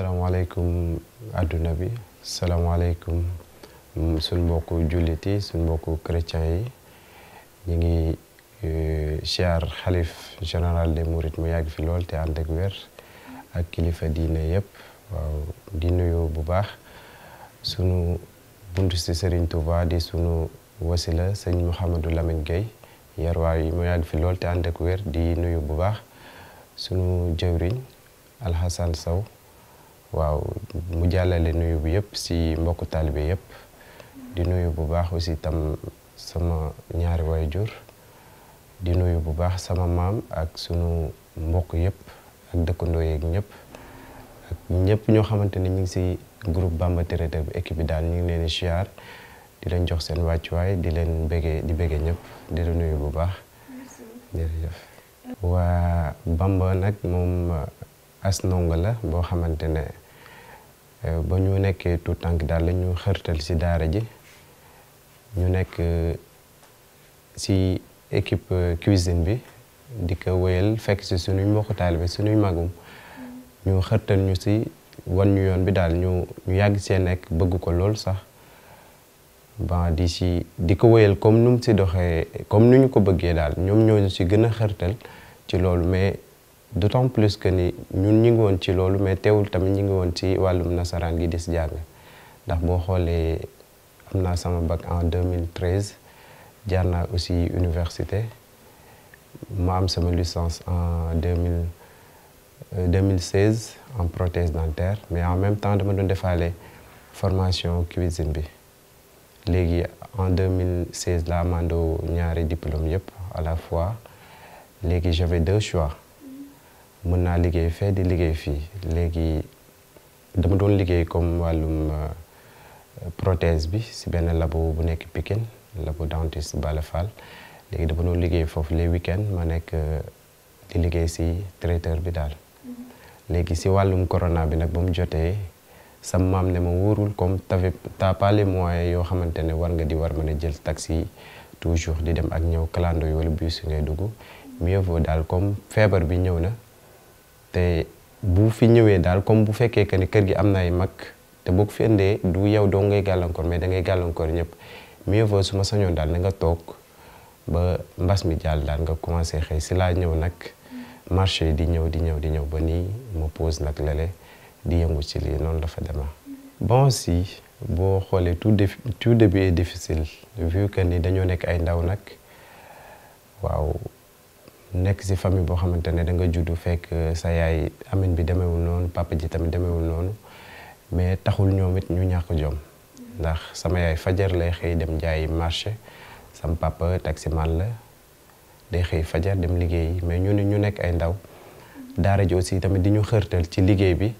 salaamaaleykum adduna bi salaamaaleykum suñ mbokku jullit yi suñ mbokku chrétien yi ñu ngi siyaar xalif général des mourides mu yàgg fi lool te ànd ak wér ak kilifa diine yëpp waaw di nuyu bu baax sunu buntu si Serigne Touba di sunu wasila sëñ Mouhamadou Lamine Gueye yarwaay mu yàgg fi lool te ànd ak wér di nuyu bu baax sunu jëwriñ Alhassane Sow waaw mu jàllale nuyu bi yëpp si mbokku taalibe yëpp di nuyu bu baax aussi tam sama ñaari waajur di nuyu bu baax sama maam ak sunu mbokk yëpp ak dëkkandoo yeeg ñëpp ak ñëpp ñoo xamante ni ñu ngi si groupe Bamba Traiteur bi équipe bi daal ñu ngi leen di siyaar di leen jox seen wàccuwaay di leen béggee di béggee ñëpp di la nuyu bu baax jërëjëf waa Bamba nag moom as ndongo la boo xamante ne ba ñu nekkee tout tànk daal la ñu xërtal si daara ji ñu nekk si équipe cuisine bi di ko wéyal fekk si suñuy mbokku taalibe suñuy magum ñu xërtal ñu si wan ñu yoon bi daal ñu yàgg see nekk bëgg ko lool sax ba di ko wéyal comme nu mu si doxee comme nu ñu ko bëggee daal ñoom ñoo si gën a xërtal ci loolu mais d'autant plus que ni ñun ñi ngi woon ci loolu mais teewul tamit ñi ngi woon ci wàllum nasaraan gi di si jàng ndax boo xoolee am naa sama bac en 2013 jaar naa aussi université ma am sama licence en 2016 en prothèse dentaire mais en même temps dama doon defaale formation cuisine bi léegi en 2016 la amandoo ñaari diplôme yëpp à la fois léegi j'avais deux choix mën naa liggéey fee di liggéey fii léegi dama doon liggéey comme wàllum prothèse bi si benn labo bu nekk Pikine labo dentiste Bala Fall léegi dama doon liggéey foofu les week-ends ma nekk di liggéey si traiteur bi daal léegi si wàllum corona bi nag ba mu jotee sama maam ne ma wóorul comme t'as pas les moyens yoo xamante ne war mën a jël taxi toujours di dem ak ñëw clando yi wala bus ngay dugg mieux vaut daal comme feebar bi ñëw na te bu fi ñëwee daal comme bu fekkee que ni kër gi am na ay mag te boo ko fi indee du yow doo ngay gàllankoor mais da ngay gàllankoor ñëpp mieux vaut su ma sañoon daal na nga toog ba mbas mi jàll daal nga commencé xëy si laa ñëw nag marché di ñëw ba nii ma pose nag lale di yëngu ci lii noonu la fa demee. bon si boo xoolee tout début est difficile vu que ni dañoo nekk ay ndaw nag waaw. nekk ci famille boo xamante ne da nga juddu fekk sa yaay amin bi demewul noonu papa ji tamit demewul noonu mais taxul ñoom it ñu ñàkk jom ndax sama yaay fajar lay xëy dem jaayi marché sama papa taximan la day xëy fajar dem liggéeyi mais ñu nekk ay ndaw daara ji aussi tamit di ñu xërtal ci liggéey bi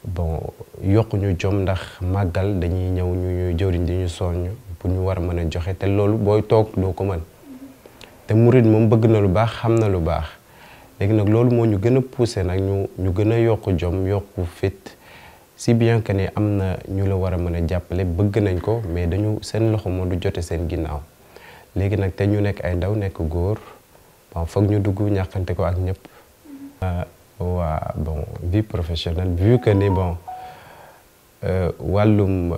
bon yokku ñu jom ndax màggal dañuy ñëw ñu jëwriñ di ñu soññ pour ñu war a mën a joxe te loolu booy toog doo ko mën te murid moom bëgg na lu baax xam na lu baax léegi nag loolu moo ñu gën a poussé nag ñu gën a yokk jom yokku fit si bien que ni am na ñu la war a mën a jàppale bëgg nañ ko mais dañu seen loxo moo du jote seen ginnaaw léegi nag te ñu nekk ay ndaw nekk góor bon foog ñu dugg ñàkkante ko ak ñëpp. waa bon vie professionnelle vu que ni bon wàllum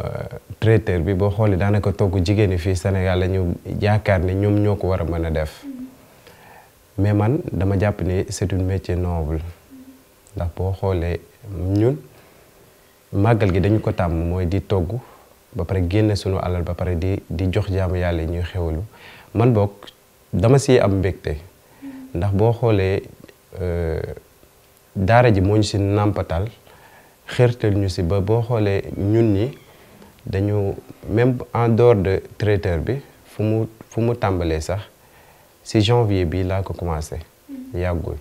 traiteur bi boo xoolee daanaka togg jigéen ñi fii Sénégal la ñu yaakaar ne ñoom ñoo ko war a mën a def mais man dama jàpp ni c'est un métier noble ndax boo xoolee ñun màggal gi dañu ko tàmm mooy di togg ba pare génne sunu alal ba pare di jox jaamu yàlla yi ñuy xewalu man boog dama siy am mbégte ndax boo xoolee daara ji moo ñu si nàmpatal xërtal ñu si ba boo xoolee ñun ñi dañu même en dehors de traiteur bi fu mu tàmbalee sax si janvier bi laa ko commencé yàggul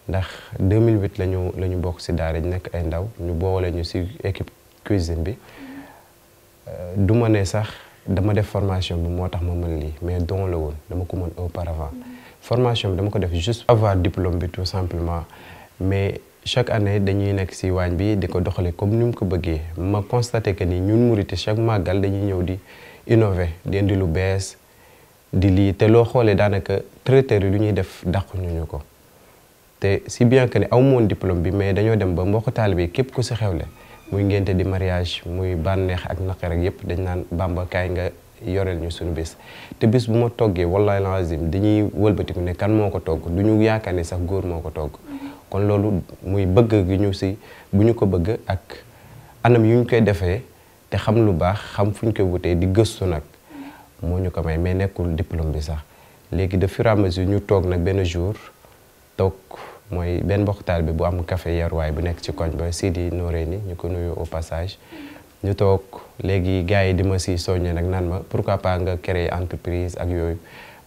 ndax 2008 la ñu bokk si daara ji nekk ay ndaw ñu boole ñu si équipe cuisine bi du ma ne sax dama def formation bi moo tax ma mën lii mais don la woon dama ko mën auparavant formation bi dama ko def juste avoir diplôme bi tout simplement mais chaque année dañuy nekk ci waañ bi di ko doxale comme ni mu ko bëggee ma constaté que ni ñun murit chaque màggal dañuy ñëw di innover di indi lu bees di lii te loo xoolee daanaka traiteur yi lu ñuy def dàquñu ñu ko te si bien que ne aw moon diplôme bi mais dañoo dem ba mbokk taalibe képp ku si xewle muy ngénte di mariage muy bànneex ak naqar ak yëpp dañ naan Bamba kaay nga yoreel ñu suñu bés. te bés bu ma toggee wallahi lazim dañuy wëlbatiku ne kan moo ko togg du ñu yaakaar ne sax góor moo ko togg. kon loolu muy bëgg gi ñu si bu ñu ko bëgg ak anam yu ñu koy defee te xam lu baax xam fu ñu koy wutee di gëstu nag moo ñu ko may mais nekkul diplôme bi sax. léegi de fur et à mesure ñu toog nag benn jour toog mooy benn mbokk taalibe bu am café Yarwaay bu nekk ci koñ ba Sidi Noreyni ñu ko nuyu au passage ñu toog léegi gars yi di ma si soññee nag naan ma pourquoi pas nga créer entreprise ak yooyu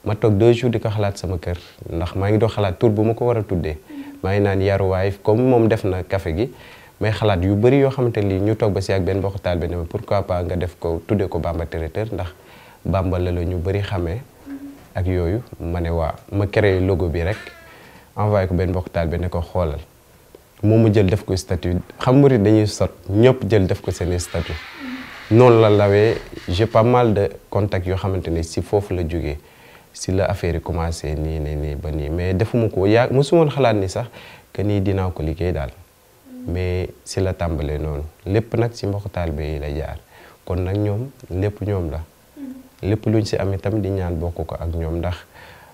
ma toog 2 jours di ko xalaat sama kër ndax maa ngi doon xalaat tur bu ma ko war a tuddee maa ngi naan Yarwaay comme moom def na café gi may xalaat yu bëri yoo xamante ni ñu toog ba si ak benn mbokk taalibe ne ma pourquoi pas nga def ko tuddee ko Bamba Traiteur ndax Bamba la ñu bëri xamee ak yooyu ma ne waa ma créé logo bi rek envoyé ko benn mbokk taalibe ne ko xoolal moom mu jël def ko statut xam murid dañuy sot ñëpp jël def ko seen statut noonu la lawee j'ai pas mal de contacts yoo xamante ne si foofu la jógee si la affaire yi commencé nii ba nii mais defuma ko mosuma woon xalaat ni sax que nii dinaa ko liggéey daal mais si la tàmbalee noonu lépp nag si mbokk taalibe yi la jaar kon nag ñoom lépp ñoom la lépp luñ si amee tamit di ñaan bokk ko ak ñoom ndax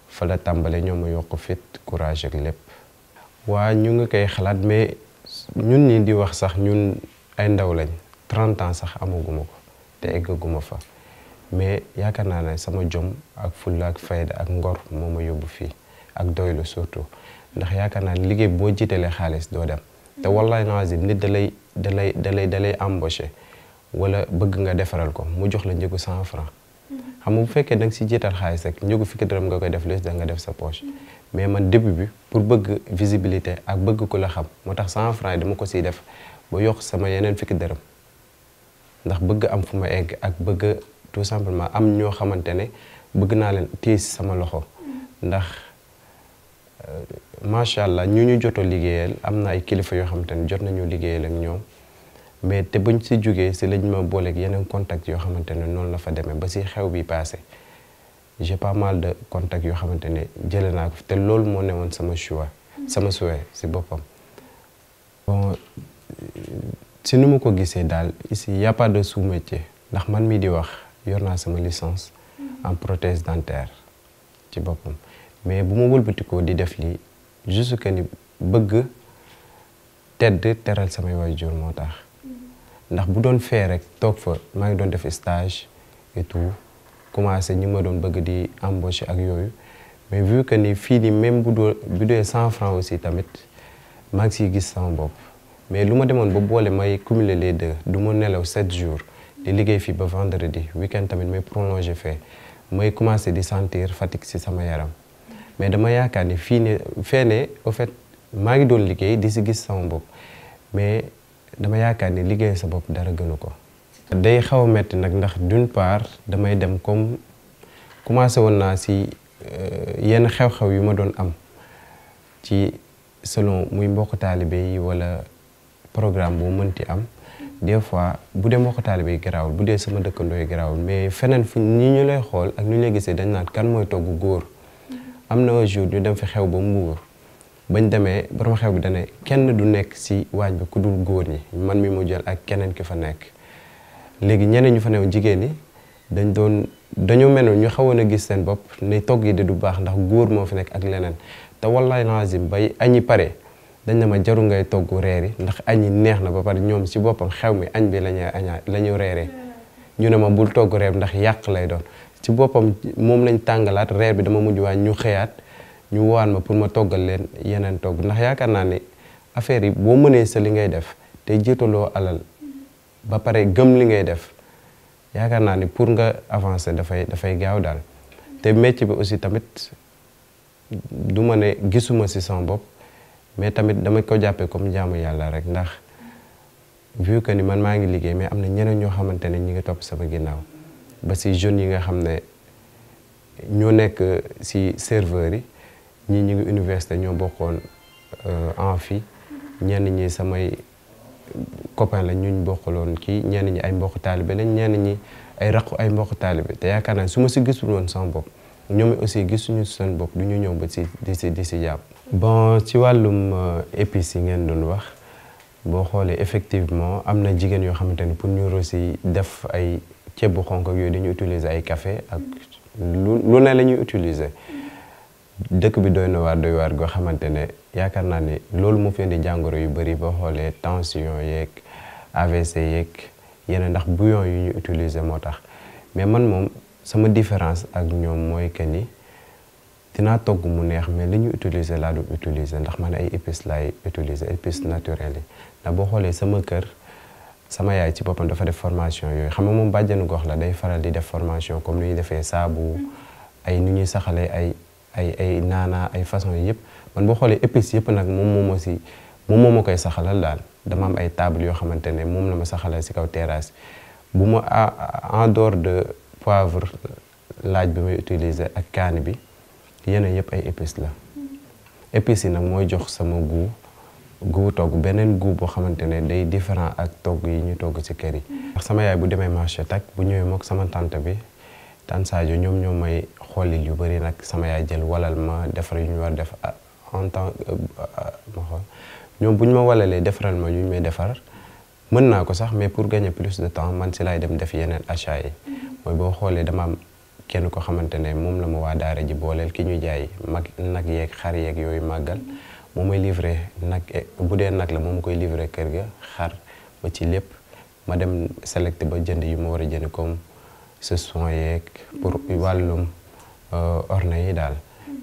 fa la tàmbale ñoom ma yokk fit courage ak lépp. waa ñu ngi koy xalaat mais ñun ñi di wax sax ñun ay ndaw lañ 30 ans sax amaguma ko te eggaguma fa mais yaakaar naa ne sama jom ak fulla ak fayda ak ngor moo ma yóbbu fii ak doylu surtout ndax yaakaar naa ne liggéey boo jiitalee xaalis doo dem te wallahi nazim nit da lay embauché wala bëgg nga defaral ko mu jox la njëgu 100 francs xam nga bu fekkee da nga si jiital xaalis rek njëgu fukki dërëm nga koy def les da nga def sa poche mais man début bi pour bëgg visibilité ak bëgg ku la xam moo tax 100 francs yi dama ko siy def ba yokk sama yeneen fukki dërëm ndax bëgg am fu ma egg ak bëgg tout simplement am ñoo xamante ne bëgg naa leen téye si sama loxo ndax macha allah ñu jotoo liggéeyal am na ay kilifa yoo xamante ne jot nañu liggéeyal ak ñoom. mais te buñ si jógee si lañ ma booleeg yeneen contact yoo xamante ne noonu la fa demee ba si xew bi passé j'ai pas mal de contacts yoo xamante ne jëlee naa ko te loolu moo newoon sama choix sama souhait si boppam. bon si nu ma ko gisee daal ici y a pas de sous-métier ndax man mii di wax yor naa sama licence en prothèse dentaire ci boppam mais bu ma wëlbatikoo di def lii juste que ni bëgg tedd teral samay waajur moo tax. ndax bu doon fee rek toog fa maa ngi doon def stage et tout commencé ñi ma doon bëgg di embaucher ak yooyu mais vu que ni fii nii même bu dee 100 francs aussi tamit maa ngi siy gis sama bopp mais lu ma demoon ba boole may cumuler les deux du ma nelaw 7 jours di liggéey fii ba vendredi week-end tamit may prolonger fee may commencé di sentir fatigue si sama yaram mais dama yaakaar ni fii ne fee ne au fait maa ngi doon liggéey di si gis sama bopp mais dama yaakaar ni liggéey sa bopp dara gënu ko. day xaw a metti nag ndax d'une part damay dem comme commencé woon naa si yenn xew-xew yu ma doon am ci selon muy mbokk taalibe yi wala programme boo mënti am des fois bu dee mbokk taalibe yi garaawul bu dee sama dëkkandoo yi garaawul mais feneen fu ñi ñu lay xool ak ñu lay gisee dañ naan kan mooy togg góor am na un jour ñu dem fi xew ba Mbuur bañ demee borom xew bi dane kenn du nekk si waañ bi ku dul góor ñi man mi mu jël ak keneen ki fa nekk léegi ñeneen ñu fa new jigéen ñi dañoo mel ñu xawoon a gis seen bopp ne togg yi de du baax ndax góor moo fi nekk ak leneen te wallahi lazim bay añi pare dañ ne ma jaru ngay togg reer yi ndax añi neex na ba pare ñoom si boppam xew mi añ bi la ñu reeree ñu ne ma bul togg reer ndax yàq lay doon ci boppam moom lañ tàngalaat reer bi dama mujj waa ñu xëyaat ñu waan ma pour ma toggal leen yeneen togg ndax yaakaar naa ne affaire yi boo mënee sa li ngay def te jiitaloo alal ba pare gëm li ngay def yaakaar naa ni pour nga avancer dafay gaaw daal te métier bi aussi tamit du ma ne gisuma ci sama bopp mais tamit dama ko jàppee comme jaamu yàlla rek ndax vu que ni man maa ngi liggéey mais am na ñeneen ñoo xamante ne ñi ngi topp sama ginnaaw ba ci jeunes yi nga xam ne ñoo nekk ci serveurs yi ñii ñi ngi université ñoo bokkoon amphi ñenn ñi samay copain la ñu bokkaloon kii ñenn ñi ay mbokk taalibe lañ ñenn ñi ay raqu ay mbokk taalibe te yaakaar naa su ma si gisul woon sama bopp ñoom aussi gisuñu seen bopp du ñu ñëw ba di si jàpp. bon ci wàllum épices yi ngeen doon wax boo xoolee effectivement am na jigéen yoo xamante ni pour ñu rosi def ay ceeb bu xonk ak yooyu dañuy utiliser ay café ak lu ne la ñuy utiliser dëkk bi doy waar goo xamante ne yaakaar naa ne loolu moo fi indi jàngoro yu bëri boo xoolee tension yeeg AVC yeeg yeneen ndax bouillon yu ñu utiliser moo tax mais man moom sama différence ak ñoom mooy que ni dinaa togg mu neex mais li ñu utiliser laa du utiliser ndax man ay épices laay utiliser épices naturelles yi ndax boo xoolee sama kër sama yaay ci boppam dafa def formation yooyu xam nga moom bàjjenu gox la day faral di def formation comme ni ñuy defee saabu ay ni ñuy saxalee ay naana ay façon yëpp man boo xoolee épices yëpp nag moom moo ma koy saxalal daal dama am ay table yoo xamante ne moom la ma saxalal si kaw terrasse bu ma en dehors de poivre laaj bi may utiliser ak kaani bi yeneen yëpp ay épices la épices yi nag mooy jox sama goût togg beneen goût boo xamante ne day différent ak togg yi ñu togg ci kër yi. ndax sama yaay bu demee marché tak bu ñëwee mook sama tante bi tante Sadio ñoom ñoo may xoolil yu bëri nag sama yaay jël walal ma defar yu ñu war def en temps ma xool ñoom bu ñu ma walalee defaral ma yu ñu may defar mën naa ko sax mais pour gagner plus de temps man si laay dem def yeneen achat yi mooy boo xoolee dama am kenn ko xamante ne moom la ma waa daara ji booleel ki ñu jaay nag yeeg xar yeeg yooyu màggal moom mooy livré nag bu dee nag la moom koy livré kër ga xar ba ci lépp ma dem sélecté ba jënd yu ma war a jënd comme ce soin yeeg pour wàllum orne yi daal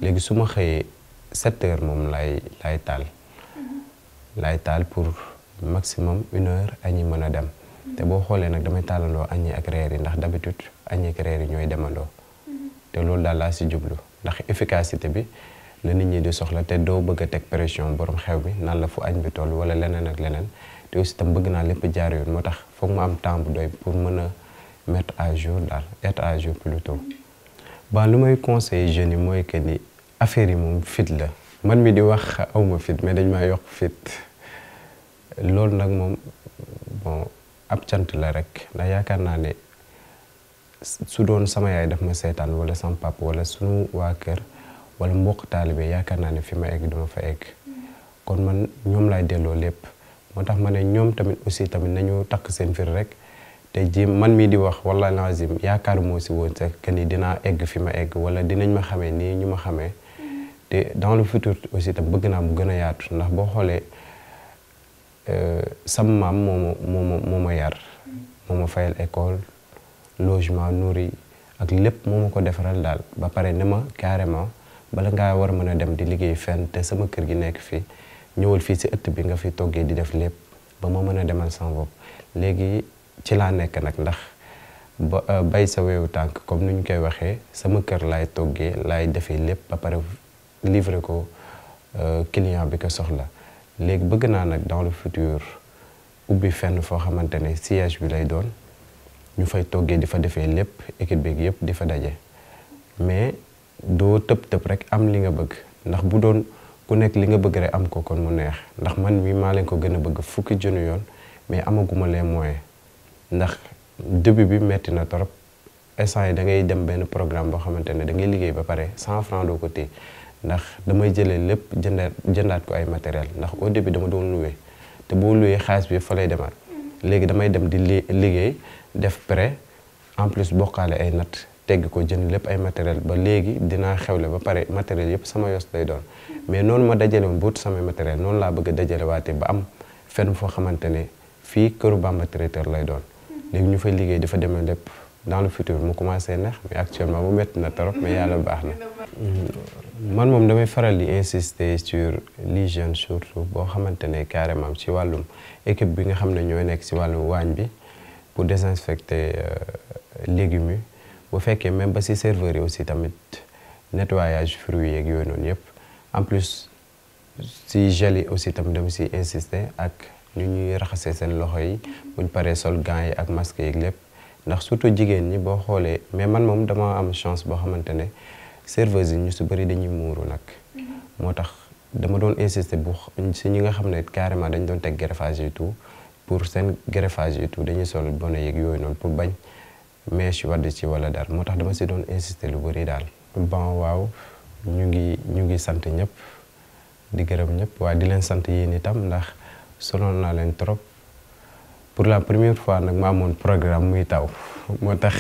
léegi su ma xëyee 7 heures moom laay taal pour maximum 1 heure añi mën a dem te boo xoolee nag damay taalandoo añi ak reer yi ndax d'habitude añi ak reer yi ñooy demandoo te loolu daal laa si jublu ndax efficacité bi la nit ñi di soxla te doo bëgg a teg pression borom xew bi naan la fu añ bi toll wala leneen ak leneen te aussi tam bëgg naa lépp jaar yoon moo tax foog mu am temps bu doy pour mën a mettre à jour daal être à jour plutôt. bon lu may conseiller jeunes yi mooy que ni affaire yi moom fit la man mi di wax awma fit mais dañ maa yokk fit loolu nag moom bon ab cant la rek ndax yaakaar naa ne su doon sama yaay daf ma seetaan wala sama papa wala sunu waa kër wala mbokk taalibe yaakaar naa ne fi ma egg duma fa egg kon man ñoom laay delloo lépp moo tax ma ne ñoom tamit aussi tamit nañu takk seen fir rek te jéem man mii di wax wallahi lazim yaakaaru moo si woon sax que ni dinaa egg fi ma egg wala dinañ ma xamee nii ñu ma xamee te dans le futur aussi tam bëgg naa mu gën a yaatu ndax boo xoolee sama maam moo ma yar moo ma fayal école logement nourri ak lépp moo ma ko defaral daal ba pare ne ma carrément bala ngaa war a mën a dem di liggéey fenn te sama kër gi nekk fii ñëwal fii si ëtt bi nga fi toggee di def lépp ba ma mën a demal sama bopp léegi ci laa nekk nag ndax ba bay sa weewu tànk comme ni ñu koy waxee sama kër laay toggee laay defee lépp ba pare livrer ko client bi ko soxla léegi bëgg naa nag dans le futur ubbi fenn foo xamante ne siège bi lay doon ñu fay toggee di fa defee lépp équipe bi yëpp di fa daje mais doo tëb rek am li nga bëgg ndax bu doon ku nekk li nga bëgg rek am ko kon mu neex ndax man mi maa leen ko gën a bëgg fukki junni yoon mais amaguma les moyens ndax début bi metti na trop instant yi da ngay dem benn programme boo xamante ne da ngay liggéey ba pare 100 francs doo ko téye ndax damay jëlee lépp jëndaat ko ay matériel ndax au début dama doon loué te boo loué xaalis bi fa lay demaat léegi damay dem di liggéey def prêt en plus bokkaale ay natt tegg ko jënd lépp ay matériel ba léegi dinaa xewle ba pare matériel yëpp sama yos lay doon mais noonu ma dajale woon buut samay matériel noonu laa bëgg a dajale waate ba am fenn foo xamante ne fii këru Bamba traiteur lay doon léegi ñu fay liggéey dafa demee lépp dans le futur mu commencé neex mais actuellement mu métti na trop mais yàlla baax na man moom damay faral di insister sur l'hygiène surtout boo xamante ne carrément ci wàllum équipe bi nga xam ne ñooy nekk ci wàllum waañ bi pour désinfecter légumes yi bu fekkee même ba ci serveur yi aussi tamit nettoyage fruits yeeg yooyu noonu yëpp en plus ci gel yi aussi tamit dama ci insister ak ñu ñuy raxasee seen loxo yi buñ paree sol gants yi ak masque yeeg lépp ndax surtout jigéen ñi boo xoolee mais man moom dama am chance boo xamante ne serveuse yi ñu su bëri dañuy muuru nag moo tax dama doon insister bu si ñi nga xam ne carrément dañ doon teg greffage et tout pour seen greffage et tout dañuy sol bonnet yeeg yooyu noonu pour bañ mèche wadd ci wala dara moo tax dama si doon insister lu bëri daal. bon waaw ñu ngi sant ñëpp di gërëm ñëpp waaye di leen sant yéen itam ndax sonal naa leen trop pour la première fois nag ma amoon programme muy taw moo tax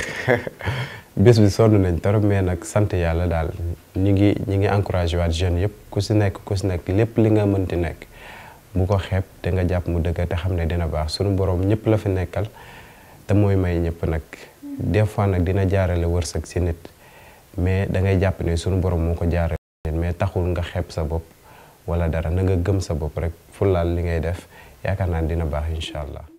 bés bi sonn nañ trop mais nag sant yàlla daal ñi ngi encouragé waat jeunes yëpp ku si nekk lépp li nga mënti nekk bu ko xeeb te nga jàpp mu dëgg te xam ne dina baax sunu borom ñëpp la fi nekkal te mooy may ñëpp nag des fois nag dina jaarale wërsëg si nit mais da ngay jàpp ne sunu borom moo ko jaarale mais taxul nga xeeb sa bopp wala dara na nga gëm sa bopp rek fulaal li ngay def yaakaar naa dina baax incha allah.